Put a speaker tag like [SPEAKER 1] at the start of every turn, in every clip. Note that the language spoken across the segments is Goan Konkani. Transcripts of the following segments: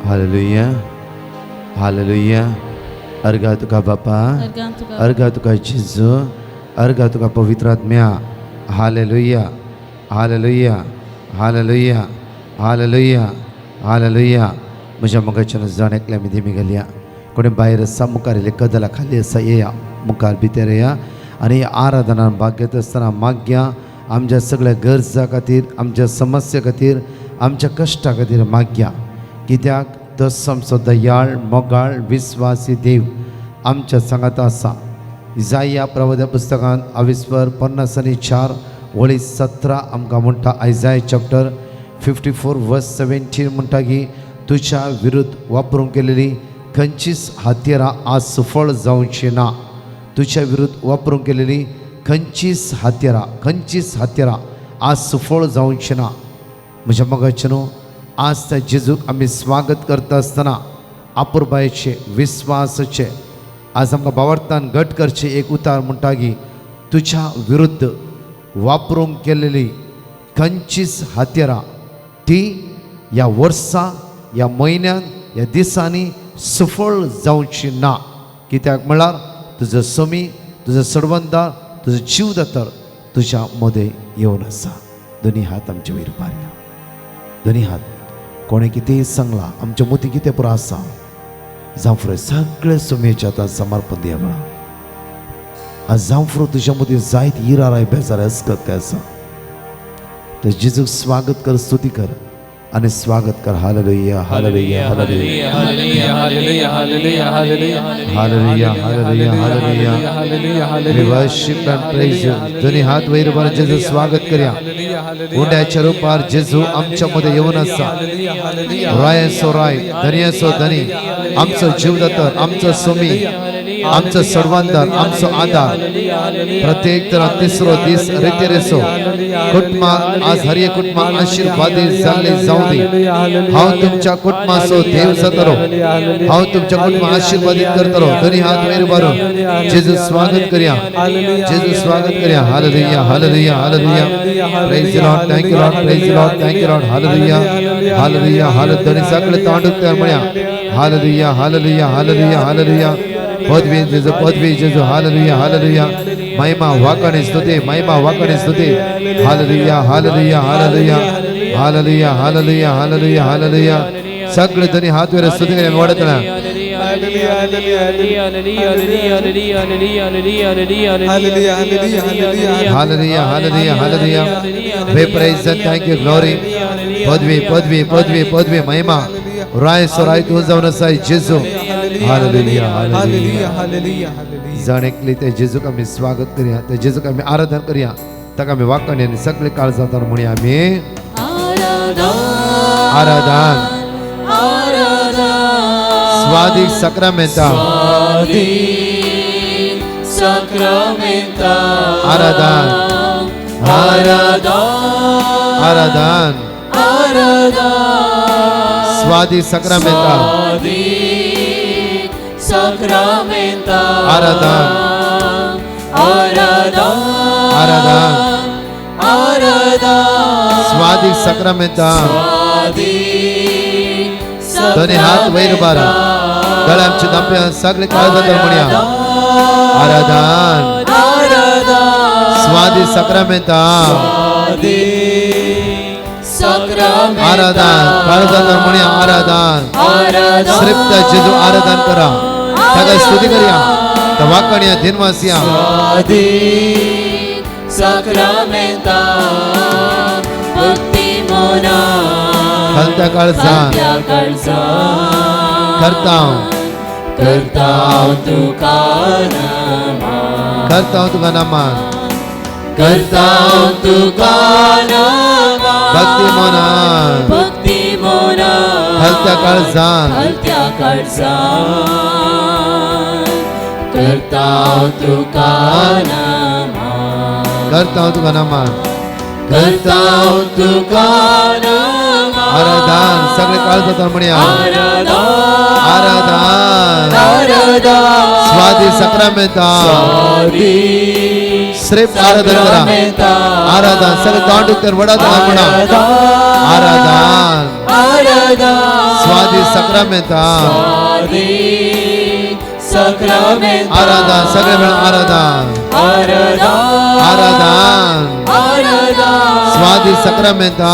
[SPEAKER 1] Hallelujah, hallelujah. अर्गा तुका बापा,
[SPEAKER 2] अर्गां तुका.
[SPEAKER 1] अर्गा तुका जेजू, अर्गा तुका पवित्र आत्म्या. Hallelujah, hallelujah, hallelujah, hallelujah, hallelujah. म्हज्या मोगाच्यान जाण एकल्या आमी दिमी घालया. कोणी भायर आसा, मुखार येयले, कदला खाली आसा, येया मुखार, भितर येया आनी आराधनान भाग घेत आसतना मागया. आमच्या सगळ्या गरजा खातीर, आमच्या समस्ये खातीर, आमच्या कश्टा खातीर मागया, कित्याक तस आमचो दयाळ, मोगाळ, विस्वासी देव आमच्या सांगात आसा. इजाया प्रवाद्या पुस्तकांत आविस्वर 54 आनी 4 वळी 17 आमकां म्हणटा, Isaiah chapter 54 verse 17 म्हणटा की तुज्या विरुद्ध वापरूंक केलेली खंयचीच हातयारां आज सुफळ जावची ना. तुज्या विरुद्ध वापरूंक केलेली खंयचीच हातयारां, खंयचीच हातयारां आज सुफळ जावची ना. म्हज्या मोगाचें न्हू, आज त्या जेजूक आमी स्वागत करता आसतना आपुरबायेचे, विस्वासाचे आज आमकां भावार्थान घट करचें एक उतार म्हणटा की तुज्या विरुद्ध वापरूंक केलेली खंयचीच हातयारां ती ह्या वर्सा, ह्या म्हयन्यान, ह्या दिसांनी सुफळ जावची ना, कित्याक म्हळ्यार तुजो समी, तुजो सडवंदार, तुजो जीवदातर तुज्या मदें येवन आसा. दोनी हात आमचे वयर पारया, दोनी हात. कोणें कितेंय सांगलां, आमच्या मोती कितें पुरो आसा, जावं फुडें सगळें सुमेच्या हातान समर्पण दिया. म्हणा आज जावं फुडें तुज्या मदीं जायत इराराय, बेजार, असकत आसा, तर जेजूक स्वागत कर, स्तुती कर आणि स्वागत कर. Hallelujah, hallelujah, hallelujah.
[SPEAKER 3] Hallelujah, hallelujah, hallelujah, hallelujah.
[SPEAKER 1] Hallelujah, hallelujah, hallelujah. We worship and praise you. दोन्ही हात वयर वर, जेजू स्वागत करूया. उंड्याच्या रूपार जेजू आमच्या मध्ये येऊन आसा. रायाचो राय, धनयाचो धनी, आमचो जीवदातर, आमचो सोमी, आमचो सर्वांदार, आमचो आधार. प्रत्येक तरा तिसरो दीस रितेरेसो कुटुंबाक आज हर एक कुटुंबाक आशीर्वादी जाल्ले जावं दी. हांव तुमच्या कुटुंबाचो देव जातलो, हांव तुमच्या कुटुंबाक आशीर्वादित करतलो. दोन्ही हात वयर मारून जेजू स्वागत करूया, जेजू स्वागत करूया. Hallelujah, hallelujah, hallelujah. Praise Lord, thank you Lord. Praise Lord, thank you Lord. Hallelujah, hallelujah, hallelujah. दोन्ही सगळे तोंड उक्ते म्हणया, हालेलुया, हालेलुया, हालेलुया, हालेलुया. पदवी जेजू, पदवी जेजू. Hallelujah, hallelujah. महिमा, वाकणे, स्तुती, महिमा, वाकणे, स्तुती. Hallelujah, hallelujah, hallelujah, hallelujah, hallelujah, hallelujah, hallelujah. सगळे दोन्ही हात वर स्तुती करूया वाढतना.
[SPEAKER 3] Hallelujah, hallelujah, hallelujah.
[SPEAKER 1] Hallelujah, hallelujah, hallelujah. We praise and thank you, glory. पदवी, पदवी, पदवी, पदवी, महिमा, राय सोराय तूं जावन आसाय जेजू. Hallelujah, hallelujah.
[SPEAKER 3] Hallelujah, hallelujah.
[SPEAKER 1] जाण एकली ते जेजूक आमी स्वागत करूया, ते जेजूक आमी आराधन करूया, ताका आमी वाकणी आनी सगळे काळ जाता म्हणया आमी. आराधन. स्वादीक सक्रामेंता.
[SPEAKER 2] Sacramenta.
[SPEAKER 1] आराधन.
[SPEAKER 2] आराधन.
[SPEAKER 1] आराधन.
[SPEAKER 2] आराधन.
[SPEAKER 1] स्वादीक सक्रामेंता.
[SPEAKER 2] Sacramenta.
[SPEAKER 1] आराधन.
[SPEAKER 2] आराधन.
[SPEAKER 1] आराधन.
[SPEAKER 2] आराधन.
[SPEAKER 1] स्वादीक सक्रामेंता. दोन्ही हात वयर बारा, गळ्यांचे दांपे, सगळे काळ जाता म्हणया, आराधन. स्वादी सक्रामेंता. आराधन. काळजांत म्हणया, आराधन. श्रेष्ठ जेजू आराधन करा, ताका स्तुती करया, त्या वाकणया दिनवासिया.
[SPEAKER 2] Sacramenta. भक्ती मोना.
[SPEAKER 1] खलत्या काळजान. करता.
[SPEAKER 2] करता तुका नमन.
[SPEAKER 1] करता तुका नमन.
[SPEAKER 2] करता तुका नमन.
[SPEAKER 1] भक्ती मोना.
[SPEAKER 2] भक्ती मोना.
[SPEAKER 1] खलत्या काळजान.
[SPEAKER 2] खलत्या काळजान. करता तुका नमन.
[SPEAKER 1] करता तुका नमन.
[SPEAKER 2] करता तुका नमन.
[SPEAKER 1] आराधन. सगळे काळजात म्हणया, आराधन.
[SPEAKER 2] आराधन.
[SPEAKER 1] स्वादी सक्रामेंता. श्रेप आराधन करा. आराधन सगळे तोंड उक्तें वडा ताळान म्हणा. आराधन स्वादी सक्रामेंता. आराधन सगळे मेळून आराधन. आराधन स्वादी सक्रामेंता.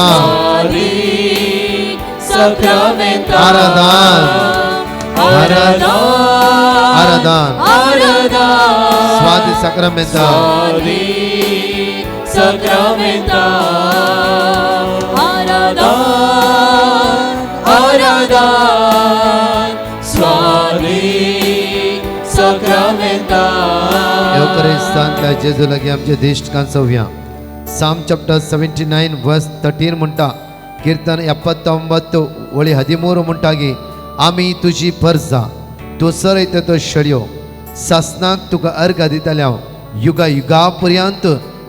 [SPEAKER 1] आराधन आराधन स्वादी सक्रामेंता. येवकरिस्तांतल्या जेजू लागीं आमचे दिश्ट कांचोवया. साम चॅप्टर 79 वर्स 13 म्हणटा, कीर्तन 79 वळी 13 म्हणटा की आमी तुजी परजा, तूं सरयता तो शेळयो, सासनाक तुका अर्घ दितले हांव, युगा युगा पर्यंत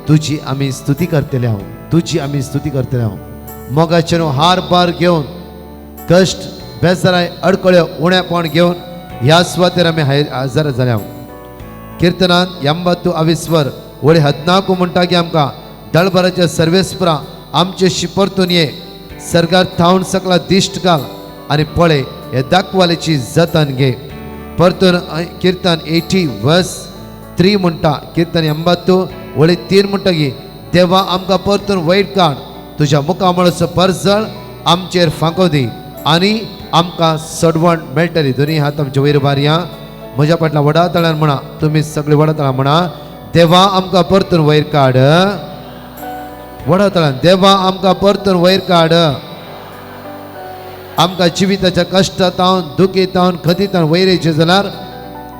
[SPEAKER 1] तुजी आमी स्तुती करतले हांव, तुजी आमी स्तुती करतले हांव. मोगाचे न्हू हार बार घेवन, कश्ट बेजाराय अडकळ्यो उणेपण घेवन ह्या सुवातेर आमी हजर जाले हांव. कीर्तनान 80 अविस्वर वळी 14 म्हणटा की आमकां दळभराच्या सर्वेस्परा आमचे शिपरतून ये, सरकार थावन सकला दिश्ट घाल आनी पळय हे दाखवालेची जतन घे. परतून कीर्तन 80 वर्स 3 म्हणटा, कीर्तन 80 वळी 3 म्हणटा की देवा आमकां परतून वयर काड, तुज्या मुखामळाचो परजळ आमचेर फांको दी आनी आमकां सडवण मेळटली. दोनी हात आमचे वयर बारया, म्हज्या फाटल्या व्हडा तळ्यान म्हणा, तुमी सगळे व्हडा तळ्यान म्हणा, देवा आमकां परतून वयर काड. व्हडा तळ्यान, देवा आमकां परतून वयर काड. आमकां जिविताच्या कश्टांत, दुखीतावन, खतीतावन वयर येयचें जाल्यार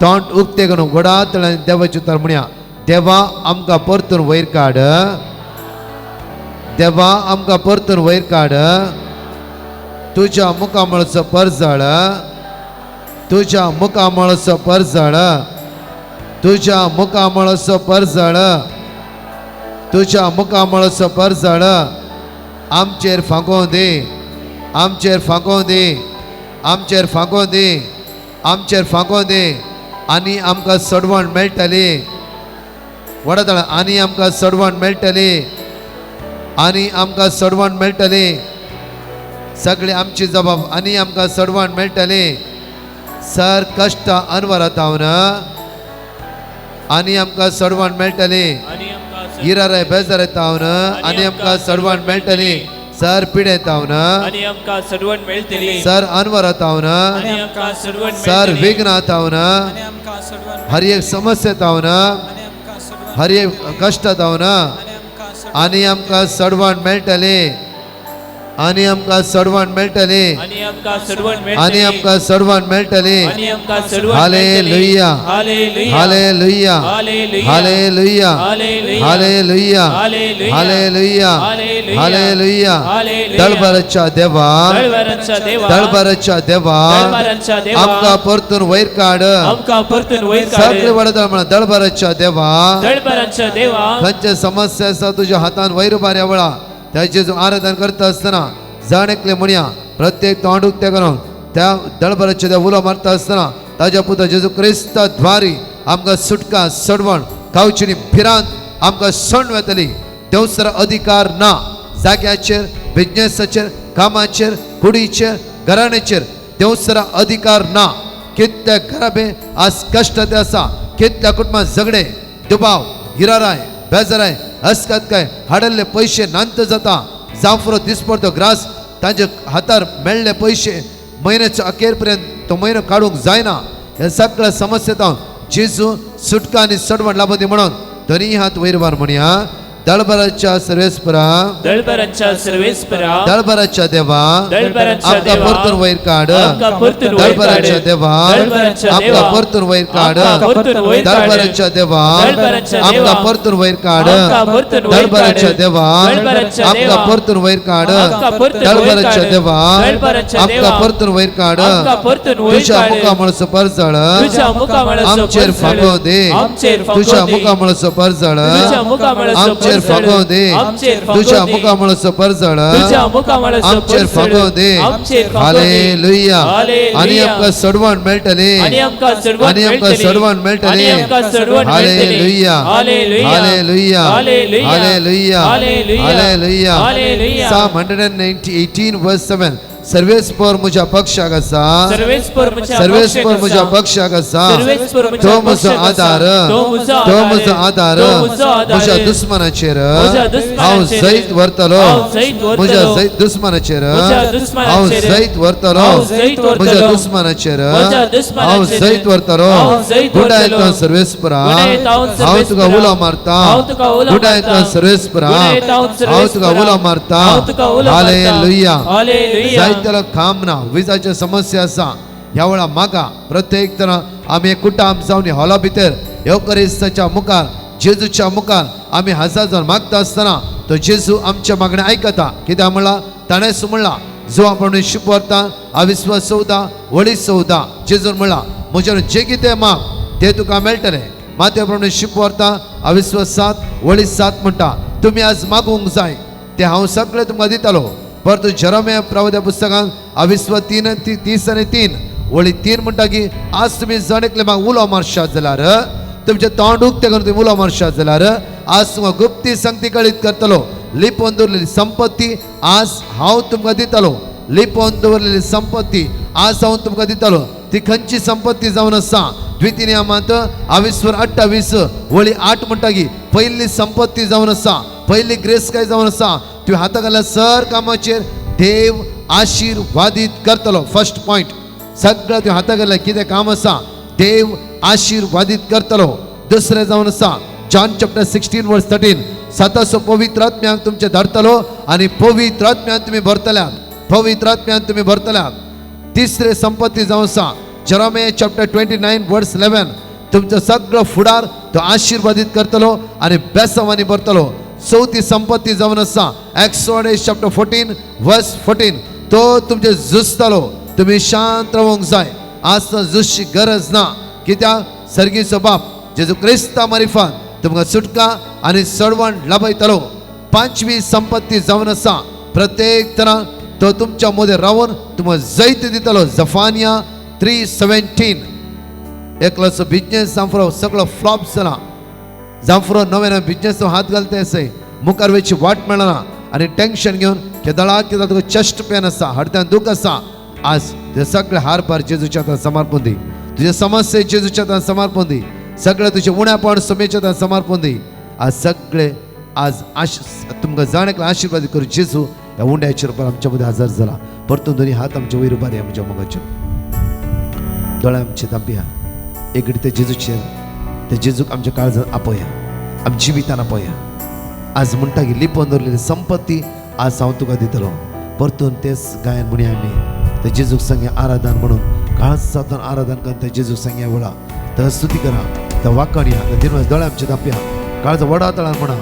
[SPEAKER 1] तोंड उक्तें करून व्हडा तळ्यान देवाचें उतर म्हणया, देवा आमकां परतून वयर काड. देवा आमकां परतून वयर काड. तुज्या मुखामळाचो परजळ, तुज्या मुखामळाचो परजळ, तुज्या मुखामळाचो परजळ, तुज्या मुखामळाचो परजळ आमचेर फांकोवन दी, आमचेर फांकोवन दी, आमचेर फांकोवन दी, आमचेर फांकोवन दी आनी आमकां सडवण मेळटली. व्हडा आनी आमकां सडवण मेळटली, आनी आमकां सडवण मेळटली. सगळे आमची जबाब आनी आमकां सडवण मेळटली. सर कश्ट अनवरात हांव आनी आमकां सडवण मेळटली. गिराराय बेजार येता आनी आमकां सडवण मेळटली. सर पिडेत हांव
[SPEAKER 2] आनी आमकां सडवण मेळटली.
[SPEAKER 1] सर अनवरात हांव
[SPEAKER 2] आनी आमकां सडवण
[SPEAKER 1] सर विघ्नात हांव हर एक समस्येत हांव हर एक कश्टात हांव आनी आमकां सडवण मेळटली, आनी आमकां सडवण मेळटली,
[SPEAKER 2] आनी आमकां सडवण मेळटली,
[SPEAKER 1] आनी आमकां सडवण मेळटली.
[SPEAKER 2] आनी आमकां सडवण.
[SPEAKER 1] Hallelujah,
[SPEAKER 2] hallelujah,
[SPEAKER 1] hallelujah, hallelujah, hallelujah, hallelujah, hallelujah. दळभराच्या देवा,
[SPEAKER 2] दळभराच्या देवा,
[SPEAKER 1] दळभराच्या देवा,
[SPEAKER 2] दळभराच्या देवा,
[SPEAKER 1] आमकां परतून वयर काड,
[SPEAKER 2] आमकां परतून वयर काड.
[SPEAKER 1] सगळे वडता म्हणा, दळभराच्या देवा,
[SPEAKER 2] दळभराच्या देवा,
[SPEAKER 1] खंयचे समस्या आसा तुज्या हातान वयर उबार वेळा त्याचे जो आराधन करता आसतना जाण एकले म्हणया, प्रत्येक तोंड उक्तें करून त्या दळभराच्या त्या उलो मारता आसतना ताज्या पुता जेजू क्रिस्ता द्वारी आमकां सुटका सडवण खावची भिरांत आमकां सण वेतली. देवसर अधिकार ना जाग्याचेर, बिजनेसाचेर, कामाचेर, कुडीचेर, घराण्याचेर देवसर अधिकार ना. कितल्या घराबे आज कश्ट ते आसा, कितल्या कुटुंबात झगडे, दुबाव, गिराराय, बेजाराय, हसकत काय हाडल्ले पयशे नांत जाता, जांफरो दिसपडतो ग्रास तांच्या हातार मेळ्ळे पयशे म्हयन्याचो अखेर पर्यंत तो म्हयनो काडूंक जायना. ह्या सगळ्या समस्येत जेजू सुटका आनी सडवण लाभती म्हणून दोनी हात वयर वार म्हणया, दळभराच्या सर्वेस्परा,
[SPEAKER 2] दळभराच्या सर्वेस्परा,
[SPEAKER 1] दळभराच्या देवा,
[SPEAKER 2] दळभराच्या
[SPEAKER 1] आमकां
[SPEAKER 2] देवा,
[SPEAKER 1] परतून वयर काड.
[SPEAKER 2] आमकां परतून वयर काड.
[SPEAKER 1] दळभराच्या देवा,
[SPEAKER 2] दळभराच्या
[SPEAKER 1] आमकां
[SPEAKER 2] देवा,
[SPEAKER 1] परतून वयर काड.
[SPEAKER 2] आमकां परतून वयर काड.
[SPEAKER 1] दळभराच्या देवा,
[SPEAKER 2] दळभराच्या
[SPEAKER 1] आमकां
[SPEAKER 2] देवा,
[SPEAKER 1] परतून वयर काड.
[SPEAKER 2] आमकां परतून वयर काड.
[SPEAKER 1] दळभराच्या देवा,
[SPEAKER 2] दळभराच्या
[SPEAKER 1] आमकां
[SPEAKER 2] देवा,
[SPEAKER 1] परतून वयर काड.
[SPEAKER 2] आमकां परतून वयर
[SPEAKER 1] दळभराच्या
[SPEAKER 2] काड.
[SPEAKER 1] देवा,
[SPEAKER 2] दळभराच्या
[SPEAKER 1] आमकां
[SPEAKER 2] देवा,
[SPEAKER 1] परतून वयर काड.
[SPEAKER 2] आमकां परतून वयर
[SPEAKER 1] तुज्या
[SPEAKER 2] काड.
[SPEAKER 1] मुखामळाचो परजळ
[SPEAKER 2] तुझ्या मुखामळाचो
[SPEAKER 1] आमचेर
[SPEAKER 2] परजळ
[SPEAKER 1] फांकोव दी,
[SPEAKER 2] आमचेर फांकोव
[SPEAKER 1] तुझ्या
[SPEAKER 2] दी.
[SPEAKER 1] मुखामळाचो परजळ
[SPEAKER 2] तुझ्या मुखामळाचो
[SPEAKER 1] आमचेर आमचेर
[SPEAKER 2] परजळ
[SPEAKER 1] फागोवं दी.
[SPEAKER 2] आमचेर
[SPEAKER 1] तुज्या
[SPEAKER 2] फागोवं दी.
[SPEAKER 1] मुखामळाचो परजळ
[SPEAKER 2] तुज्या मुखामळाचो
[SPEAKER 1] आमचेर
[SPEAKER 2] परजळ
[SPEAKER 1] फागोवं दी.
[SPEAKER 2] आमचेर फागोवं दी.
[SPEAKER 1] हालेलुया.
[SPEAKER 2] हालेलुया.
[SPEAKER 1] आनी आमकां सडवण मेळटली.
[SPEAKER 2] आनी आमकां चडवण
[SPEAKER 1] आनी आमकां
[SPEAKER 2] मेळटली.
[SPEAKER 1] सडवण मेळटली.
[SPEAKER 2] आनी आमकां चडवण मेळटली.
[SPEAKER 1] Hallelujah.
[SPEAKER 2] Hallelujah.
[SPEAKER 1] Hallelujah.
[SPEAKER 2] Hallelujah.
[SPEAKER 1] Hallelujah.
[SPEAKER 2] Hallelujah.
[SPEAKER 1] Hallelujah.
[SPEAKER 2] Hallelujah.
[SPEAKER 1] Psalm 118 verse 7. सर्वेस्पर म्हज्या पक्षाक आसा.
[SPEAKER 2] सर्वेस्पर म्हज्या
[SPEAKER 1] सर्वेस्पर
[SPEAKER 2] पक्षाक
[SPEAKER 1] म्हज्या
[SPEAKER 2] आसा.
[SPEAKER 1] पक्षाक आसा.
[SPEAKER 2] सर्वेस्पर म्हज्या
[SPEAKER 1] तो म्हजो
[SPEAKER 2] पक्षाक आसा.
[SPEAKER 1] आदार.
[SPEAKER 2] तो म्हजो
[SPEAKER 1] तो
[SPEAKER 2] आदार.
[SPEAKER 1] म्हजो आदार.
[SPEAKER 2] तो म्हजो आदार.
[SPEAKER 1] म्हज्या दुस्मनाचेर
[SPEAKER 2] म्हज्या
[SPEAKER 1] हांव
[SPEAKER 2] दुस्मनाचेर
[SPEAKER 1] जैत व्हरतलो.
[SPEAKER 2] हांव जैत व्हरतलो.
[SPEAKER 1] म्हज्या जैत दुस्मनाचेर
[SPEAKER 2] म्हज्या
[SPEAKER 1] हांव
[SPEAKER 2] दुस्मनाचेर
[SPEAKER 1] जैत व्हरतलो.
[SPEAKER 2] हांव जैत व्हरतलो.
[SPEAKER 1] म्हज्या दुस्मनाचेर
[SPEAKER 2] म्हज्या
[SPEAKER 1] हांव
[SPEAKER 2] दुस्मनाचेर
[SPEAKER 1] जैत व्हरतलो.
[SPEAKER 2] हांव जैत
[SPEAKER 1] गुणायत
[SPEAKER 2] व्हरतलो.
[SPEAKER 1] सर्वेस्परा
[SPEAKER 2] गुणायत हांव
[SPEAKER 1] हांव तुका
[SPEAKER 2] सर्वेस्परा.
[SPEAKER 1] उलो मारता.
[SPEAKER 2] हांव तुका उलो
[SPEAKER 1] गुणायत
[SPEAKER 2] मारता.
[SPEAKER 1] सर्वेस्परा
[SPEAKER 2] गुणायत हांव
[SPEAKER 1] हांव तुका
[SPEAKER 2] सर्वेस्परा.
[SPEAKER 1] उलो मारता.
[SPEAKER 2] हांव तुका उलो मारता.
[SPEAKER 1] हालेलुया.
[SPEAKER 2] हालेलुया.
[SPEAKER 1] जायतेलो काम ना, विजाच्यो समस्या आसा. ह्या वेळा मागा प्रत्येक तरा आमी कुटाम जावन हॉला भितर येवकरिस्ताच्या मुखार जेजूच्या मुखार आमी हजार जावन मागता आसतना तो जेजू आमच्या मागणें आयकता. कित्याक म्हणलां ताणें म्हणलां जो आपण शिप व्हरता अविस्वास 14 वळी 14 जेजून म्हणलां म्हज्या जे कितें माग तें तुका मेळटलें. मात्या प्रमाणे शिप व्हरता अविस्वास 7 वळी 7 म्हणटा तुमी आज मागूंक जाय तें हांव सगळें तुमकां दितालो. परतू जेरोमिया प्रवाद्या पुस्तकांत अविस्वास 3 आनी 3 वळी 3 म्हणटा की आज तुमी जण एकले म्हाका उलो मारशात जाल्यार तुमचें तोंड उक्तें करून तुमी उलो मारशात जाल्यार आज तुमकां गुप्ती संगती कळीत करतलो. लिपोवन दवरलेली संपत्ती आज हांव तुमकां दितलो. लिपोवन दवरलेली संपत्ती आज हांव तुमकां दितलो. ती खंयची संपत्ती जावन आसा? द्वितीय नियमांत अविस्वर 28 वळी 8 म्हणटा की पयली संपत्ती जावन आसा, पयली ग्रेस काय जावन आसा, तुवें हाता घातल्या सर कामाचेर देव आशिर्वादीत करतलो. फर्स्ट पॉयंट, सगळें तुवें हाता घातल्या कितें काम आसा देव आशिर्वादीत करतलो. दुसरें जावन आसा जॉन चॅप्टर 16 वर्स 13 साताचो पवित्र आत्म्याक तुमचें धाडटलो आनी पवित्र आत्म्यान तुमी भरतल्यात. पवित्र आत्म्यान तुमी भरतल्यात. तिसरे संपत्ती जावन आसा जेरोमिया चॅप्टर 29 वर्स 11 तुमचो सगळो फुडार तो आशिर्वादीत करतलो आनी बेसांवांनी भरतलो. चवथी संपत्ती जावन आसा एक्सोडस चॅप्टर 14 वर्स 14 तो तुमचें झुजतलो. तुमी शांत रावंक जाय. आज झुजची गरज ना. कित्याक सर्गीचो बाप जेजू क्रिस्ता मारिफात तुमकां सुटका आनी सडवण लाभयतलो. पांचवी संपत्ती जावन आसा प्रत्येक तरा तो तुमच्या मदें रावन तुमकां जैत दितलो. जफानिया 3:17 एकलोचो बिजनेस जांफरो सगळो फ्लॉप जाला. जांफरो नवे नवे बिजनेस हात घालता आसय मुखार वयची वाट मेळना आनी टेंशन घेवन केदळा केदळा तुका चेस्ट पेन आसा, हडत्यान दूख आसा. आज ते सगळे हार पार जेजूच्या हातान समर्पण दी. तुजे समस्ये जेजूच्या हातान समर्पण दी. सगळे तुजे उण्यापण समेच्या हातान समर्पण दी. आज सगळे आज आश तुमकां जाण एकला आशिर्वाद करू जेजू ह्या उंड्याचेर रुपार आमच्या मदें हजर जाला. परतून दोनी हात आमच्या वयर उबारया म्हज्या मोगाचेर. दोळे आमचे धांपया. एक ते जेजूचेर ते जेजूक आमच्या काळजान आपया, आमच्या जिवितान आपया. आज म्हणटा की लिपोवन दवरलेली संपत्ती आज हांव तुका दितलो. परतून तेच गायन म्हणया आमी ते जेजूक संगे आराधन म्हणून काळजांतल्यान आराधन करून ते जेजूक संगे वेळा ताका स्तुती करा, त्या वाकणया, त्या दिनवास. दोळे आमचे धांपया. काळजा वडा तळान म्हणा.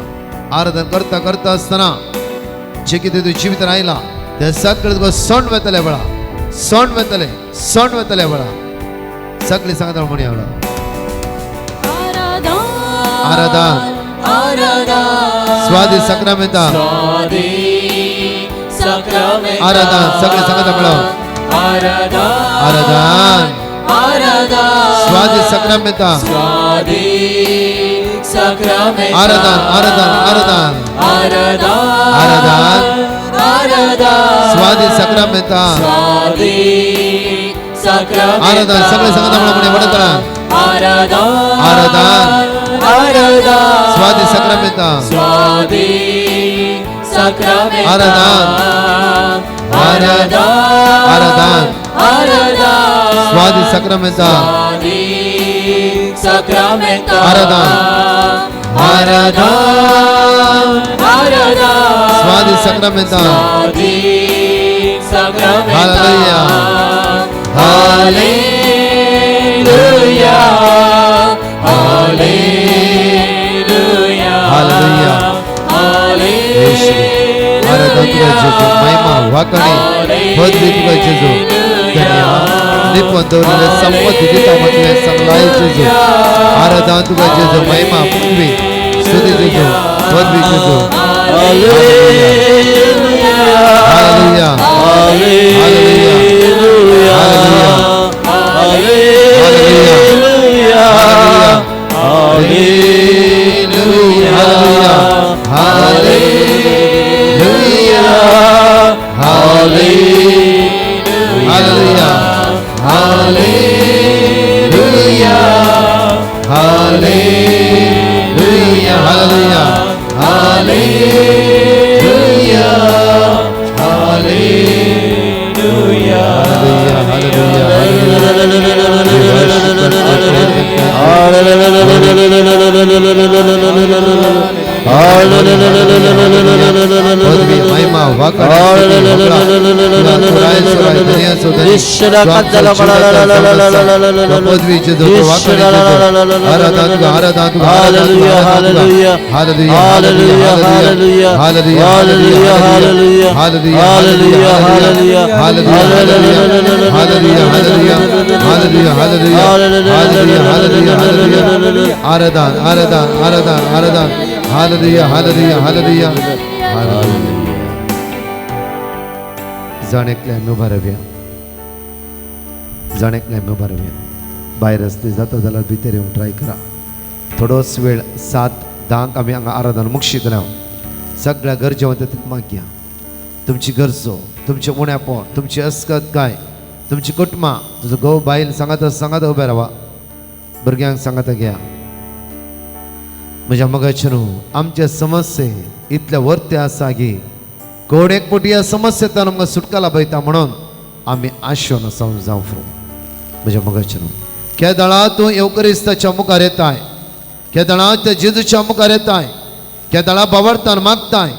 [SPEAKER 1] आराधन करता करता आसतना जे कितें तुज्या जिवितान आयलां तें सगळें तुका सण वेतले वेळा, सण वेतले, सण वेतले वेळा. सगळीं सांगता म्हणया वेळा. आराधन स्वादी साक्रामेंता आराधन. सगळे सांगता म्हणा. आराधन स्वादी साक्रामेंता आराधन आराधन आराधन आराधन स्वादी साक्रामेंता आराधन. सगळे सांगता म्हणा वडतळा. आराधन स्वादी साक्रामेंता आराधन आराधन स्वादी साक्रामेंता आराधन आराधन स्वादी साक्रामेंता. हालेलुया.
[SPEAKER 2] हालेलुया. हालेलुया.
[SPEAKER 1] हालेलुया. येशू आराधन तुका जेजू, महिमा वाकणी पदवी तुका जेजू. धन्यवाद. लिपोवन दवरलेले संपत्ती दिता म्हटलें सांगलाय जेजू. आराधन तुका जेजू, महिमा पदवी स्तुती जेजू, पदवी जेजू. Hallelujah, hallelujah, hallelujah, hallelujah, hallelujah, hallelujah, hallelujah, hallelujah, hallelujah, hallelujah, hallelujah, hallelujah, पदवी, महिमा, वाकड, पदवी जेजू, वाकड जेजू. आराधना तुका, आराधना तुका,
[SPEAKER 2] hallelujah, hallelujah,
[SPEAKER 1] hallelujah,
[SPEAKER 2] hallelujah,
[SPEAKER 1] hallelujah,
[SPEAKER 2] hallelujah,
[SPEAKER 1] hallelujah,
[SPEAKER 2] hallelujah,
[SPEAKER 1] hallelujah,
[SPEAKER 2] hallelujah,
[SPEAKER 1] hallelujah, hallelujah, hallelujah, hallelujah, hallelujah, hallelujah, hallelujah. आराधना, आराधना, आराधना, आराधना. Hallelujah, hallelujah, hallelujah, hallelujah. जण एकले आमी उबा रावया, जण एकले आमी उबा रावया. भायर आसले जाता जाल्यार भितर येवंक ट्राय करा. थोडोच वेळ 7:10 आमी हांगा आराधना मुक्षितले. सगळ्या गरजे वता तितून मागया. तुमची गरजो, तुमचें उणेपण, तुमची अस्कत काय, तुमची कुटुंबां, तुजो घोव बायल सांगात सांगात उबे रावा, भुरग्यांक सांगात घ्या. म्हज्या मोगाचे न्हू, आमचे समस्ये इतले वर्ते आसा की कोण एक पटी ह्या समस्येंतल्यान आमकां सुटका लाभयता म्हणून आमी आशेवन आसा जावं फ्रो. म्हज्या मोगाचे न्हू, केदळा तूं येवकरिस्ताच्या मुखार येताय, केदळा त्या जेजूच्या मुखार येताय, केदळा बावडतान मागताय,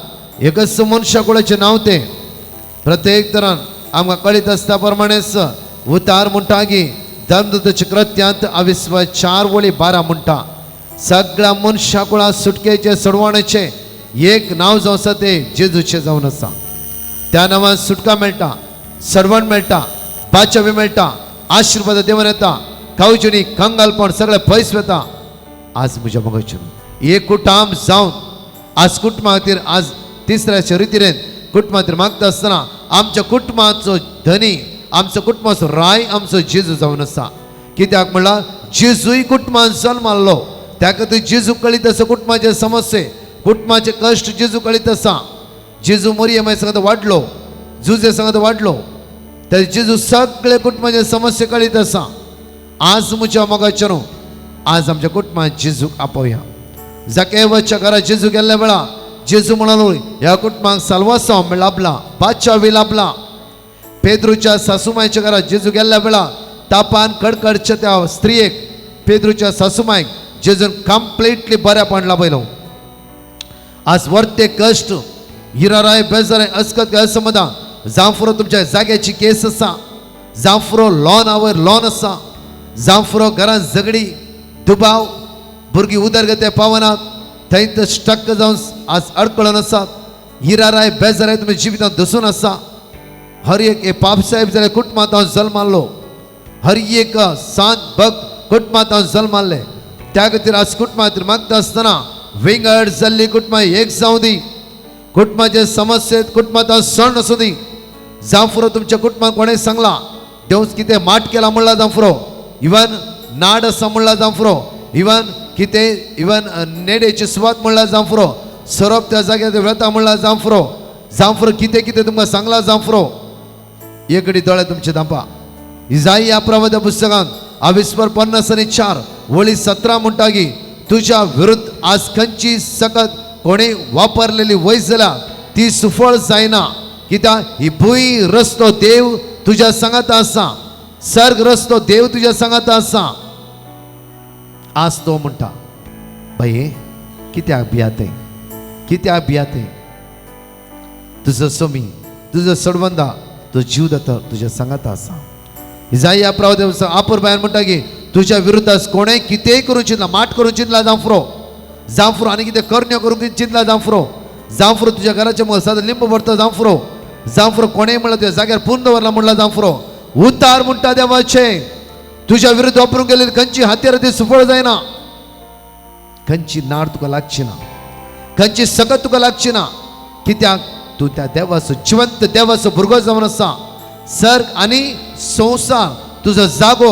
[SPEAKER 1] एकच मनशा कुळाचें नांव तें प्रत्येक तरान आमकां कळीत आसता प्रमाणेच उतार म्हणटा की धर्मदूताच्या कृत्यांत अविस्वास 4:12 म्हणटा, सगळ्या मनशा कुळा सुटकेचे सोडवण्याचे एक नांव जावन आसा तें जेजूचें जावन आसा. त्या नांवान सुटका मेळटा, सर्वण मेळटा, बाचावी मेळटा, आशिर्वाद देवन येता, खावचेनी कंगालपण सगळें पयस वता. आज म्हज्या मोगाचें एक कुटाम जावन आज कुटुंबा खातीर आज तिसऱ्या रितीरेन कुटुंबा खातीर मागता आसतना आमच्या कुटुंबाचो धनी, आमच्या कुटुंबाचो राय आमचो जेजू जावन आसा. कित्याक म्हणल्यार जेजूय कुटुंबान जल्माल्लो, त्या खातीर जेजू कळीत आसा कुटुंबाचे समस्ये, कुटुंबाचे कश्ट जेजू कळीत आसा. जेजू मोरियमा सांगत वाडलो, जुजे सांगत वाडलो, तर जेजू सगळे कुटुंबाचे समस्ये कळीत आसा. आज म्हज्या मोगाचें न्हू, आज आमच्या कुटुंबात जेजूक आपोवया. जाकेवाच्या घरा जेजू गेल्ल्या वेळा जेजू म्हणालो, ह्या कुटुंबाक साल्वासांव लाभला, बादशावी लाभला. पेद्रूच्या सासूमायच्या घरा जेजू गेल्ल्या वेळा तापान कडकडच्या त्या स्त्रियेक, पेद्रूच्या सासूमायक जेजून कंप्लिटली बऱ्यापण लाभयलो. आज वर्ते कश्ट, हिराराय, बेजाराय, अस्कत असमदा, जांफुरो तुमच्या जाग्याची केस आसा, जांफुरो लॉन आवयर लॉन आसा, जांफुरो घरांत झगडी, दुबाव, भुरगीं उदरगते पावनात, थंय तर स्टक जावन आज अडकळून आसात. हिराराय, बेजाराय तुमच्या जिवितांत दसून आसा. हर एक हे पापसाहेब जाल्यार कुटुंबांत हांव जल्माल्लो, हर एक सांत भक्त कुटुंबांत हांव जल्माल्ले. त्या खातीर आज कुटुंबा खातीर मागता आसतना विंगड जाल्ली कुटुंबां एक जावं दी, कुटुंबाचे समस्येत कुटुंबांत हांव सण आसूं दी. जांफुरो तुमच्या कुटुंबाक कोणें सांगलां देव कितें माट केला म्हणला जांफुरो, इवन नाड आसा म्हणला जांफुरो, इवन कितें इवन नेडेची सुवात म्हणला जांफुरो, सोरोप त्या जाग्यार वेता म्हणला जांफुरो, जांफुरो कितें कितें तुमकां सांगलां जांफुरो. एकडी दोळे तुमचे धांपा. इजाई प्रवाद्या पुस्तकांत अविस्वर 54:17 म्हणटा की तुझ्या विरुद्ध आज खंयची सकत कोणी वापरलेली वैज जाल्यार ती सुफळ जायना. कित्याक ही भूंय रस्तो देव तुज्या सांगात आसा, सर्ग रस्तो देव तुज्या सांगात आसा. आज तो म्हणटा, बाये कित्याक भियाते, कित्याक भियाते, तुजो सोमी, तुजो सडवंदा, तो जीव दाता तुज्या सांगात आसा. इजाई प्रवाद्या आपूर बायन म्हणटा की तुज्या विरुद्ध कोणें कितेंय करूंक चिंतला, माट करूंक चिंतला जांफुरो, जांफुरो आनी कितें करण्यो करूंक चिंतला जांफुरो, जांफुरो तुज्या घराच्या मुखार सदां लिंब भरता जांफुरो, जांफुरो कोणें म्हणला तुज्या जाग्यार पूर्ण दवरला म्हणला जांफुरो. उतार म्हणटा देवाचें, तुज्या विरुद्ध वापरूंक गेलेली खंयची हातयार ती सुफळ जायना. खंयची नाड तुका लागची ना, खंयची सकत तुका लागची ना. कित्याक तूं त्या देवाचो, जिवंत देवाचो भुरगो जावन आसा. सर्ग आनी संवसार तुजो जागो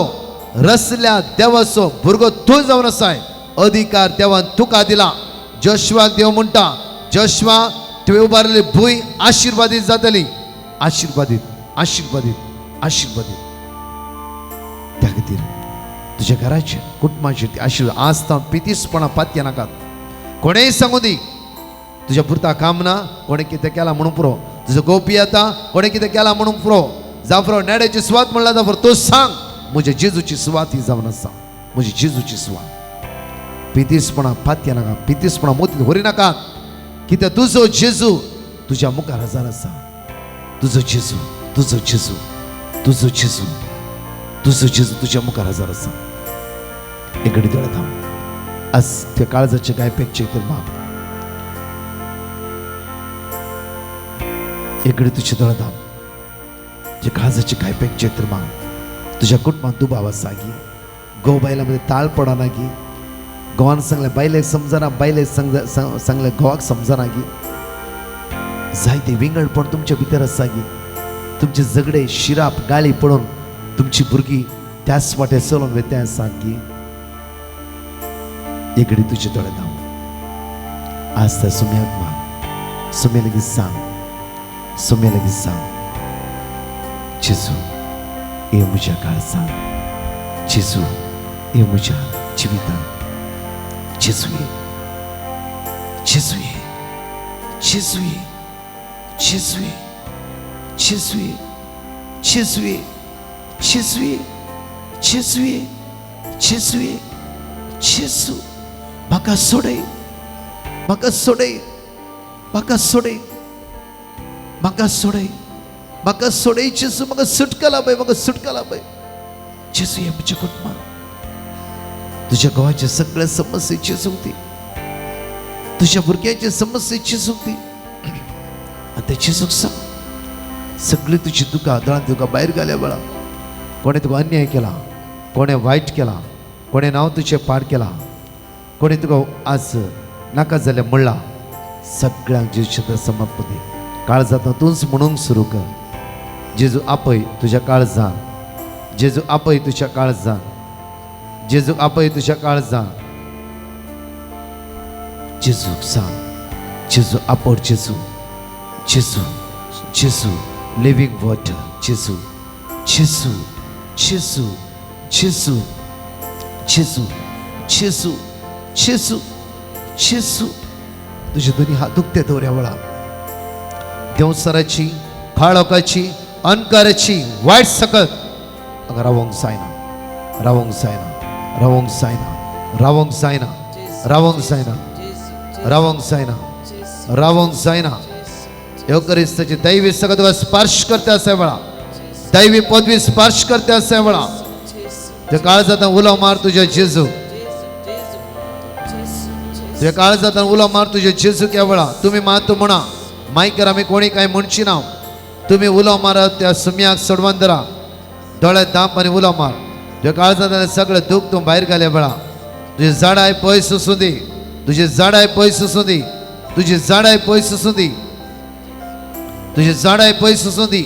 [SPEAKER 1] रसल्या देवाचो भुरगो तूं जावन आसाय. अधिकार देवान तुका दिला. जोशुआक देव म्हणटा, जोशुआ तुवें उबारलेली भूंय आशिर्वादीत जातली. आशिर्वादीत, आशिर्वादीत, आशिर्वादीत. त्या खातीर तुज्या घराचेर, कुटुंबाचेर ती आशिर्वाद आज तावन पितीसपणां पातये नाकात. कोणेय सांगू दी, तुज्या पुरता काम ना, कोणें कितें केलां म्हणून पुरो. तुजो गोपी येता, कोणें कितें केलां म्हणून पुरो. जाफरो नेड्याची सुवात म्हणला जाफरो, तूं सांग म्हज्या जेजूची सुवात ही जावन आसा, म्हजी जेजूची सुवात. पितीसपणां पातये नाका, पितीसपणां मोतीत व्हरी नाका. कित्याक तुजो जेजू तुज्या मुखार हजार आसा. तुजो जेजू, तुजो जेजू, तुजो जेजू, तुजो जेजू तुज्या मुखार हजार आसा. एक घडी दोळे थांब. आज त्या काळजाचे काय पेकचे तर माप. एक घडी तुझे दोळे थांब. जे काळजाचे काय पेकचे तर माप. तुझ्या कुटुंबात दुबाव आसा गी, घोव बायलां ताळ पडना गी, घोवान सांगलें बायलेक समजना, बायलेक सांगलें घोवाक समजना गी, जायते विंगडपण तुमच्या भितर आसा गी. तुमचे झगडे, शिराप, गाळी पडून तुमची भुरगीं त्याच वाटे चलोवन वता आसा गी. एक घडी तुजे दोळे धांव. आज त्या सुम्याक माग, सुम्या लागीं सांग, सुम्या लागीं सांग, जेजू ये म्हज्या काळजांत, जेजू ये म्हज्या जिवितांत, जेजू ये, जेजू ये, जेजू ये, जेजू ये, जेजू ये, जेजू ये, जेजू ये, जेजू ये, जेजू ये, जेजू म्हाका सोडय, म्हाका सोडय, म्हाका सोडय, म्हाका सोडय, म्हाका सोडय जेजू, म्हाका सुटका लाभय, म्हाका सुटका लाभय जेजू. ये म्हज्या कुटुंबाक, तुझ्या घोवाच्या सगळ्या समस्येची जेजू दी, तुझ्या भुरग्यांच्या समस्येची जेजू दी. आनी ते जेजूक सांग सगळी तुजी दुकां दळान तुका भायर घाल्या वेळा कोणें तुका अन्याय केला, कोणें वायट केला, कोणें नांव तुजें पाड केला, कोणें तुका आज नाका जालें म्हणलां, सगळ्यांक जेजूच्या समर्पण दी. काळजांत तूंच म्हणूंक सुरू कर, जेजू आपय तुज्या काळजान, जेजू आपय तुज्या काळजान, जेजू आपय तुज्या काळजान. जेजूक सांग, जेजू आपड, जेजू, जेजू, जेजू लिव्हिंग वॉटर, जेजू, जेजू, जेजू, जेजू, जेजू, जेजू, जेजू, जेजू. तुझे दोन्ही हात दुखते दवऱ्या वेळा देंवचाराची, काळोखाची, अणकाराची वायट सकत हांगा रावंक जायना, रावंक जायना, रावंक जायना, रावंक जायना, रावंक जायना, रावंक जायना, रावंक जायना. येवकरिस्ताची दैवी सकत तुका स्पर्श करते असा वेळा, दैवी पदवी स्पर्श करते असा वेळा. त्या काळजांत उलो मार तुझ्या जेजू, तुझ्या काळजांत उलो मार तुझ्या जेजू. त्या वेळा तुमी मात म्हणा, मायकर आमी कोणी काय म्हणची ना. तुमी उलो मारत त्या सुम्याक सोडवान धरा, दोळ्यात दांप आनी उलो मार. तुझ्या काळजांत सगळें दूख तूं भायर घाल्या वेळा तुजी झाडाय पयस आसूं दी, तुजी झाडाय पयस आसूं दी, तुजी झाडाय पयस आसूं दी, तुजी झाडाय पयस आसूं दी.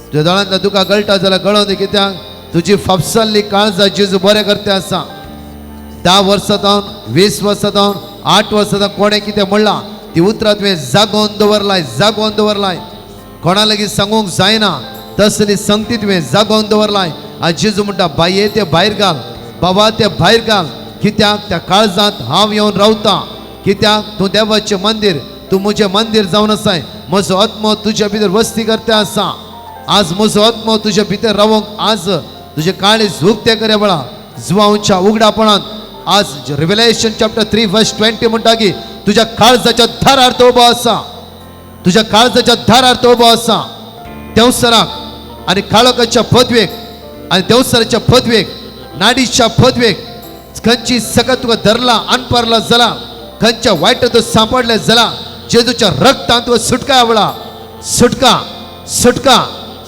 [SPEAKER 1] तुज्या दोळ्यांतल्या दुकां गळटा जाल्यार गळोवन दी, कित्याक तुजी फापसल्ली काळजा जेजू बरें करते आसा. 10 वर्सां जावन, 20 वर्सां जावन, 8 वर्सां जावन कोणें कितें म्हणलां ती उतरां तुवें जागोवन दवरलाय, जागोवन दवरलाय. कोणा लागीं सांगूंक जायना तसली संगती तुवें जागोवन दवरलाय. आनी जेजू म्हणटा, बाये ते भायर घाल, बाबा ते भायर घाल, कित्याक त्या काळजांत हांव येवन रावतां. कित्याक तूं देवाचें मंदीर, तूं म्हजें मंदीर जावन आसाय. म्हजो आत्मो तुज्या भितर वस्ती करता आसा. आज म्हजो आत्मो तुज्या भितर रावंक आज तुजें काळीज उक्तें करया वेळा जुवांच्या उगडापणांत आज रिव्हलेशन चॅप्टर 3 वर्स 20 म्हणटा की तुज्या काळजाच्या दारार तो उबो आसा, तुज्या काळजाच्या दारार तो उबो आसा. देंवसराक आनी काळोखाच्या पदवेक आनी देंवसराच्या पदवेक, नाडीच्या पदवेक खंयची सगळं तुका धरला अनपारला जाला, खंयच्या वायट तूं सांपडलें जाला, जेजूच्या रक्तान तुका सुटका आवळा, सुटका, सुटका.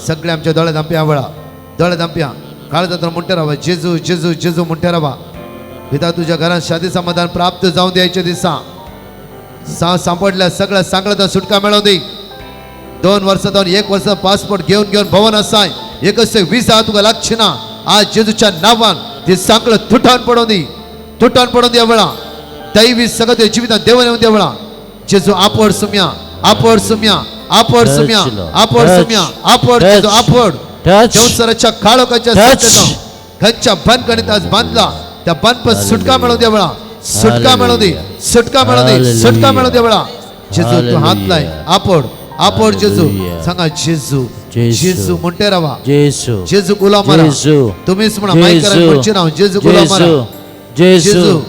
[SPEAKER 1] सगळे आमच्या दोळे धांपया आवळा, दोळे धांपया. काळजांत म्हणटा रावा, जेजू जेजू जेजू म्हणटा रावा. पिता तुझ्या घरात शांती समाधान प्राप्त जाऊन द्यायच्या दिसा सांपडल्या सगळ्या सांगळ्याचा सुटका मिळवून दे. 2 वर्षात 1 वर्ष पासपोर्ट घेऊन घेऊन भवन असाय एकच विजा तुका लागची ना. आज जेजूच्या नावान ते सांगळं तुटान पडून दे, तुटान पडून द्या वेळा. दैवी सगळं तुझ्या जिवितात देव येऊन द्या वेळा. जेजू आपड सुम्या, आपड सुम्या, आपड सुम्या, आपड सुम्या, आपड जेजू आपड. संसाराच्या काळोखाच्या घरच्या बांधकाणीत आज बांधला त्या बांधपा सुटका मिळवून द्या वेळा, सुटका मिळवून दे, सुटका मिळवून दे, सुटका मिळवून द्या वेळा. जेजू तू हात लाय, आपड आपड जेजू. सांगा जेजू, जेजू म्हणते रावा.
[SPEAKER 2] जेजू,
[SPEAKER 1] जेजू गुलाम मारा. तुम्हीच म्हणा माईक करा म्हणचे नाव जेजू गुलाम मारा.
[SPEAKER 2] जेजू,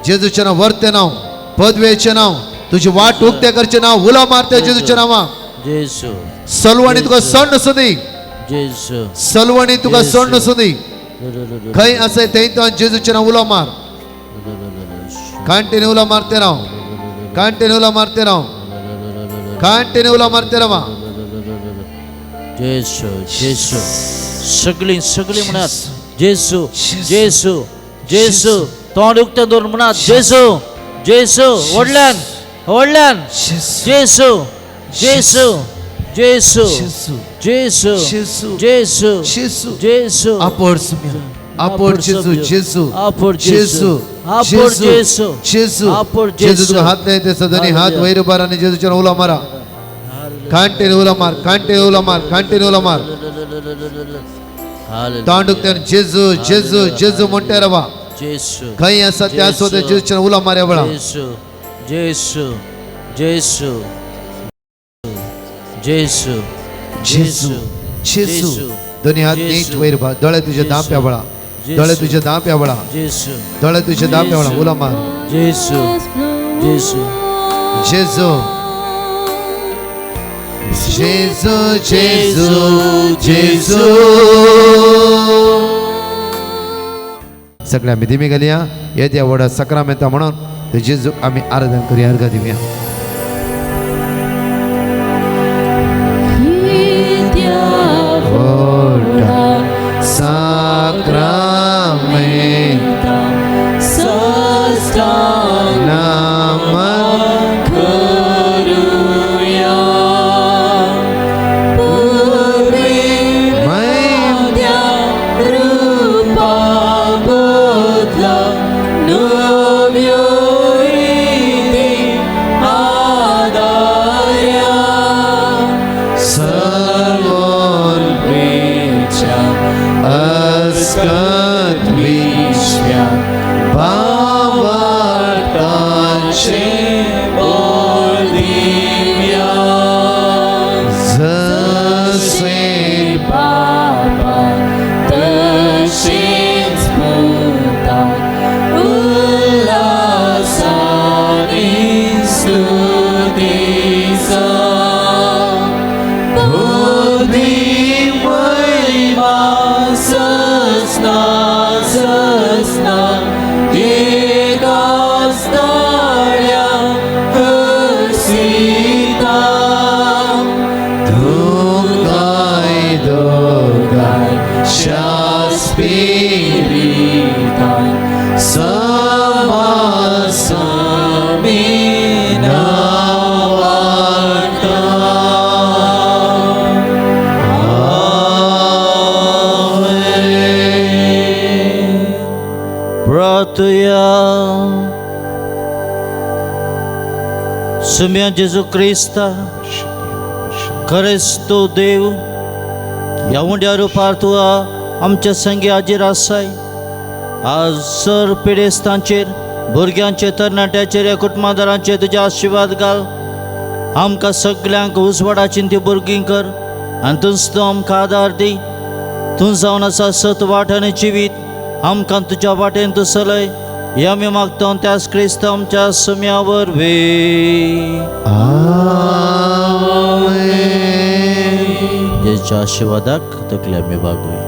[SPEAKER 1] जेजूचे नाव वरते नाव, पदवेचे नाव, तुझी वाट उगते करचे नाव उला मारते जेजूच्या नावा.
[SPEAKER 2] जेजू,
[SPEAKER 1] सलवणी तुका सण नसू दी,
[SPEAKER 2] जेजू,
[SPEAKER 1] सलवणी तुका सण नसू दी. खंय असे थंय तो जेजूचे नाव उलो मार, कांटेने उलो मारते राव, कांटेने उलो मारते राव, कांटेने उलो मारते रावा.
[SPEAKER 2] जेसू, जेसू. सगळी सगळी म्हणत जेसू, जेसू, जेसू. तोंड उगते दवरून म्हणत जेसू, जेसू. व्हडल्यान व्हडल्यान जेसू, जेसू, जेसू, जेसू, जेसू, जेसू.
[SPEAKER 1] आपड सुम्या, आपड जेजू, जेजू,
[SPEAKER 2] आपड
[SPEAKER 1] जेजू,
[SPEAKER 2] आपड जेसू,
[SPEAKER 1] जेजू,
[SPEAKER 2] आपड
[SPEAKER 1] जेजू. तुका हात नाही ते सदनी हात वैर उभार आणि जेजूच्या उला मारा. कांटेने उला मार, कांटेने उला मार, कांटेने उला मार. तोंड उगते जेजू, जेजू, जेजू म्हणते रवा.
[SPEAKER 2] जेसू,
[SPEAKER 1] खंय आसा त्या स्वतः जेजूच्या उला मार्या वेळा.
[SPEAKER 2] जेसू, जेसू, जेसू, जेसू,
[SPEAKER 1] जेजू, जेजू. दोन्ही हात नीट वयर उभार, दोळे तुझे दांप्या वेळा, दोळे तुझे दांप्या वेळा,
[SPEAKER 2] जेसू,
[SPEAKER 1] दोळे तुझे दांप्या वेळा उला मार.
[SPEAKER 2] जेसू, जेसू,
[SPEAKER 1] जेजू, जेजू, जेजू, जेजू. सगळ्या आम्ही दिमी घालया येत्या व्हडा सक्रामेंता म्हणून ते जेजूक आम्ही आराधन करूया, अर्घ दिवया. साक्रामेंता नमन अस्कत विश्व्या भावार्थाचे जसे
[SPEAKER 4] पापा तशीच पुता उल्हासाने स्तुतीचा बुद्धी महिमा ससना ससना एकाच ताळ्या हसीता
[SPEAKER 1] तुकाय दोगाय शास्पिरितान समासमी नावार्ता. आमेन.
[SPEAKER 2] प्रार्थया. सुम्या जेजू क्रिस्ता, खरेंच तो देव ह्या उंड्या रुपार तूं आमच्या संगी हाजीर आसाय. आज सर पिडेस्तांचेर, भुरग्यांचेर, तरणाट्याचेर, ह्या कुटुंबादारांचेर तुजे आशिर्वाद घाल. आमकां सगल्यांक उजवाडाची ती भुरगीं कर आनी तूंच तूं आमकां आदार दी. तूं जावन आसा सत वाट आनी जिवीत, आमकां तुज्या वाटेन तूं चलय. हे आमी मागता त्याच क्रिस्त आमच्या सुम्या वरवीं.
[SPEAKER 1] आमेन.
[SPEAKER 2] जेजूच्या आशिर्वादाक तकली आमी बागोवया.